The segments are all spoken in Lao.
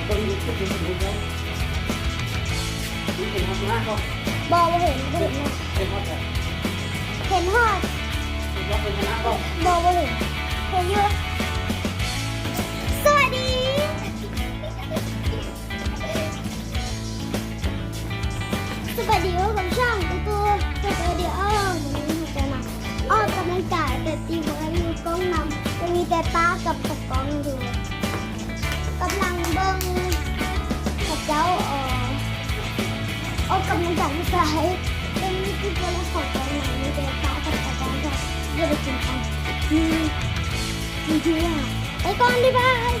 ເບິ່ງຢູ່ ເຫັນຮອດໜ້າບໍ່? ບໍ່ ບໍ່ເຫັນ ບໍ່ເຫັນນະ. ເຫັນຮອດໃສ? ເຫັນຮອດ ເຫັນຮອດເປັນຄະນະບໍ່? ບໍ່ ບໍ່ເຫັນ ເຫັນຢູ່. ສະບາຍດີ ສະບາຍດີ ພົບກັບຊ່ອງຕູ້ຕູ້ສະຕູດິໂອ. ມື້ນີ້ເຮົາຈະມາອອກກຳລັງກາຍ ແຕ່ທີ່ບໍ່ໄດ້ມີກ້ອງນຳ ຈະມີແຕ່ປ້າກັບຕາກ້ອງຢູ່. ກຳລັງເບິ່ງເຂົາເຈົ້າ ເອີ ອອກກຳລັງກາຍຢູ່ໃສ ແຕ່ມີທີ່ບໍ່ໄດ້ເຂົ້າໄປນະ ມີແຕ່ປ້າກັບຕາກ້ອງ ກໍບໍ່ໄດ້ກິນກັນ. ອືມ ໄປກ່ອນ ບາຍບາຍ.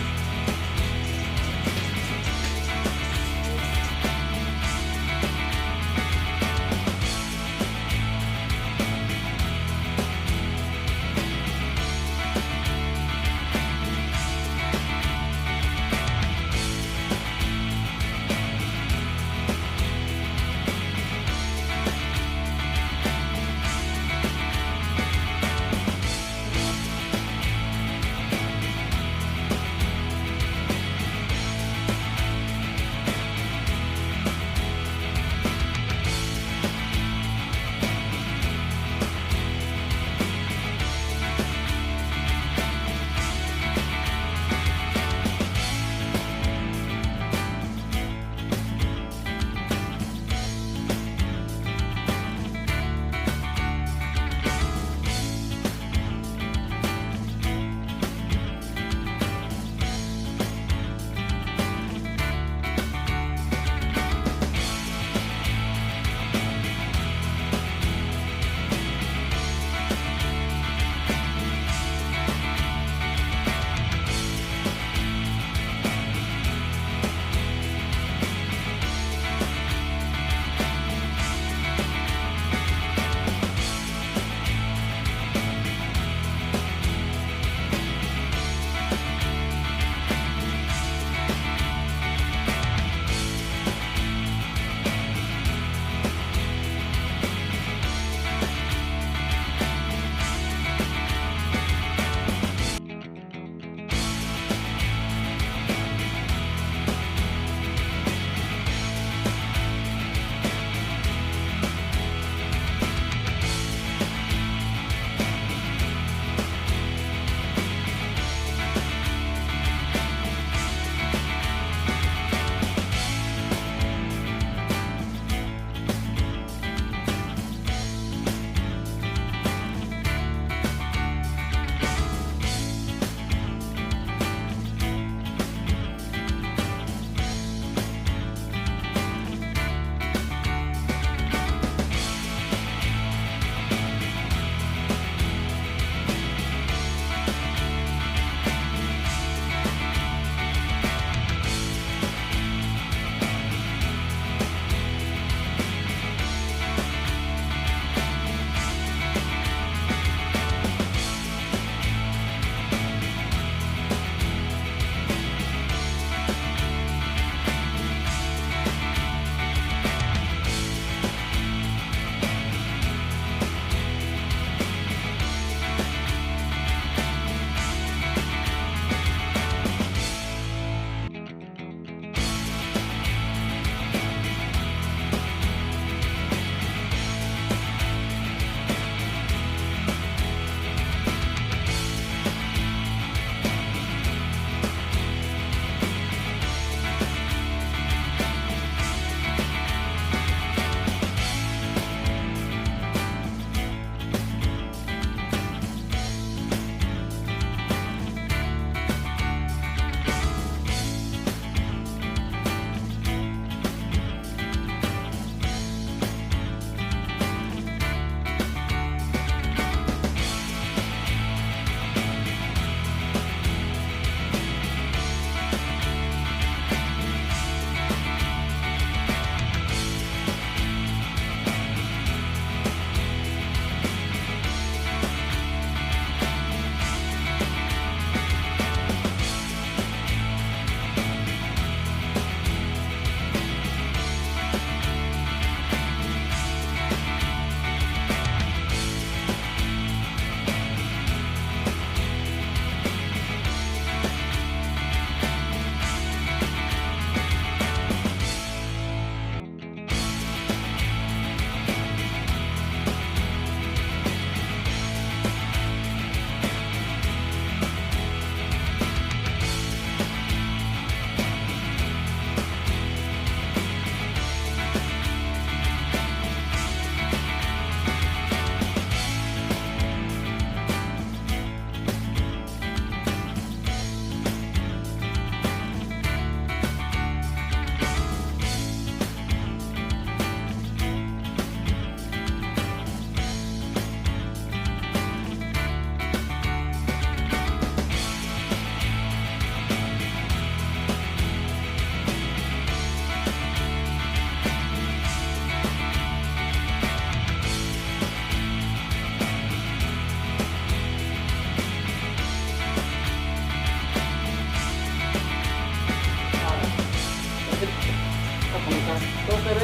ໂຕ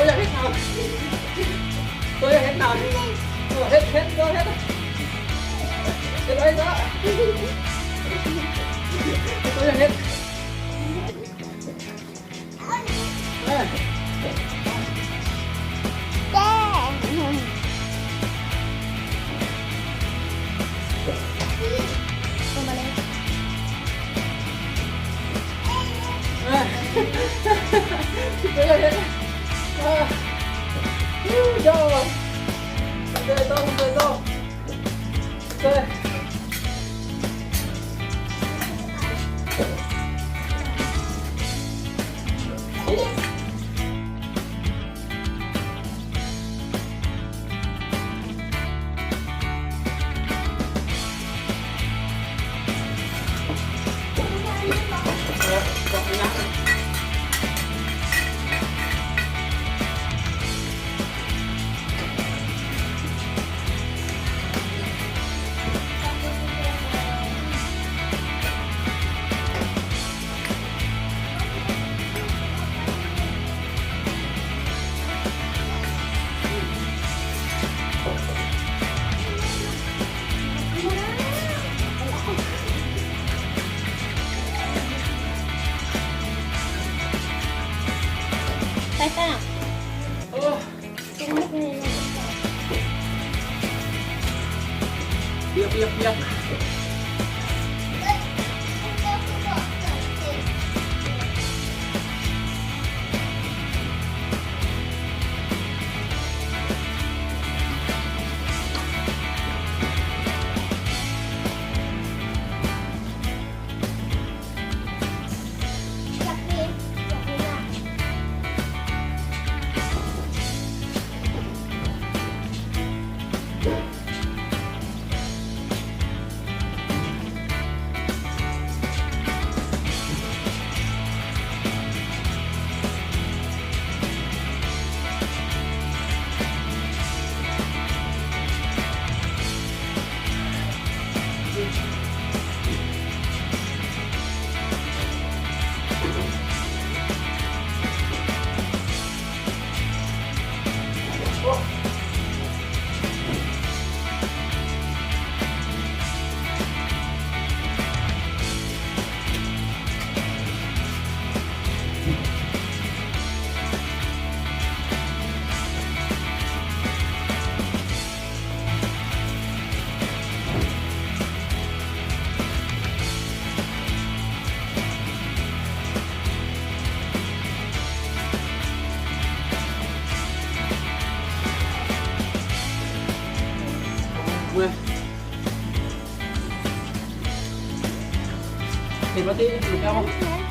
ຢາກເຮັດໜາວ ໂຕຢາກເຮັດໜາວ ເຮັດ ເຮັດ ເຮັດ ເຮັດໄວ້ຊະ ໂຕຢາກເຮັດ. ໄປຕາ ປຽກ ປຽກ ປຽກ. ເມື່ອຍ ເຫັນບໍ່ຕິ ເຫັນບໍ່ຕິ?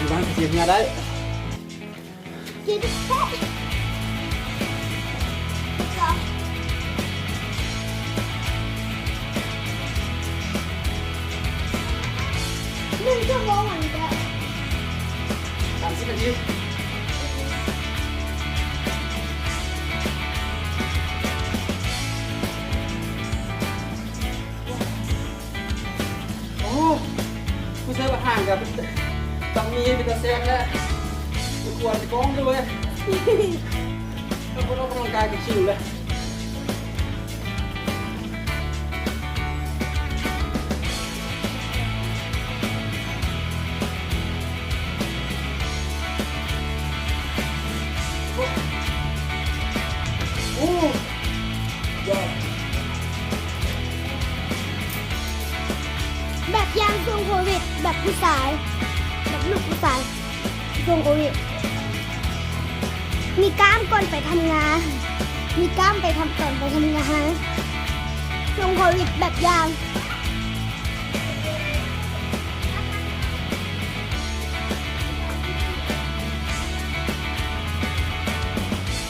ຢູ່ບ້ານກໍຊິເຫື່ອໄດ້. ໜຶ່ງຊົ່ວໂມງ ສາມສິບນາທີ. ໂອ້ ຜູ້ເສີບອາຫານກໍຕ້ອງມີເປັນຕາແຊບແທ້ ຄວນກ້ອງດ້ວຍ ແລ້ວຄົນອອກກຳລັງກາຍກໍຫິວແລ້ວ. ໂອ້ ຍອດ. ຜູ້ຊາຍ ແບບລູກຜູ້ຊາຍ ຊ່ວງໂຄວິດ ມີກ້າມກ່ອນໄປທຳງານ ມີກ້າມໄປທຳ ຕອນໄປທຳງານ ຊ່ວງໂຄວິດ ແບບຢ່າງ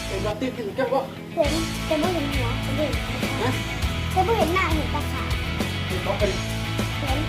ເຫັນວ່າຕິດຢູ່ແກ້ວບໍ່? ເຫັນ ແຕ່ບໍ່ເຫັນຫົວ ບໍ່ເຫັນ ຮະ? ແຕ່ບໍ່ເຫັນໜ້າ ເຫັນແຕ່ຂາ. ເຫັນບໍ່? ເຫັນ ເຫັນ.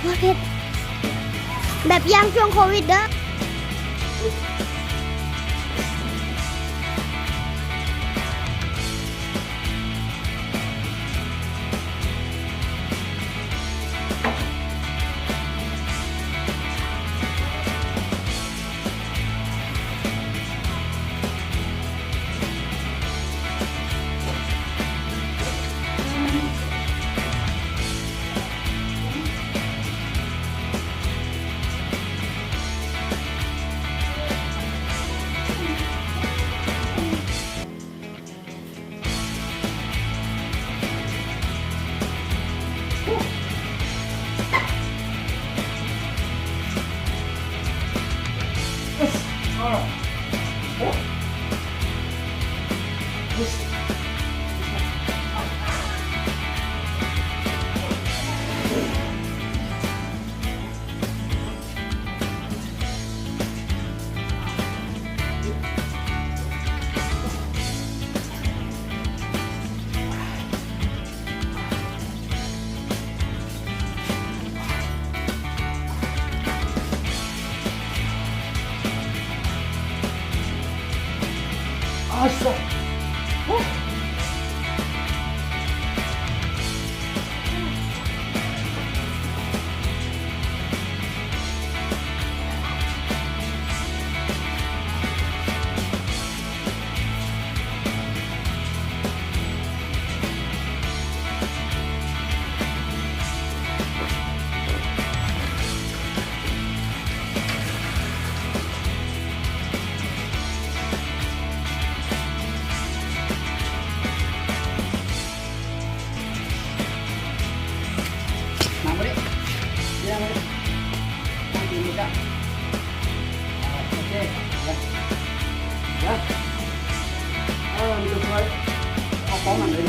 ໂອ້ຍ ເຜັດ ແບບຢ່າງຊ່ວງໂຄວິດເດີ້. ນັ່ງມານີ້ ນັ່ງມານີ້ ນັ່ງຕີນນີ້ກະ ໂອເຄ ເອີ ມີຕົວຊ່ວຍ ເອົາກ້ອງນັ້ນເລີຍ.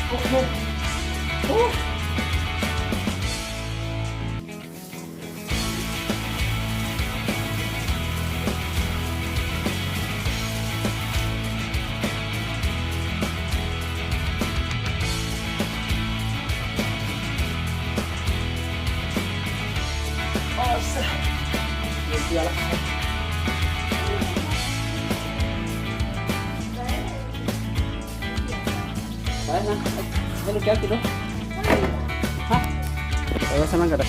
ໂອເຄ ໂອ້. ໄປນະ ໃຫ້ລູກແກ້ວກິນດູ ຮະ ເອີ ຊັ້ນນັ້ນກະໄດ້.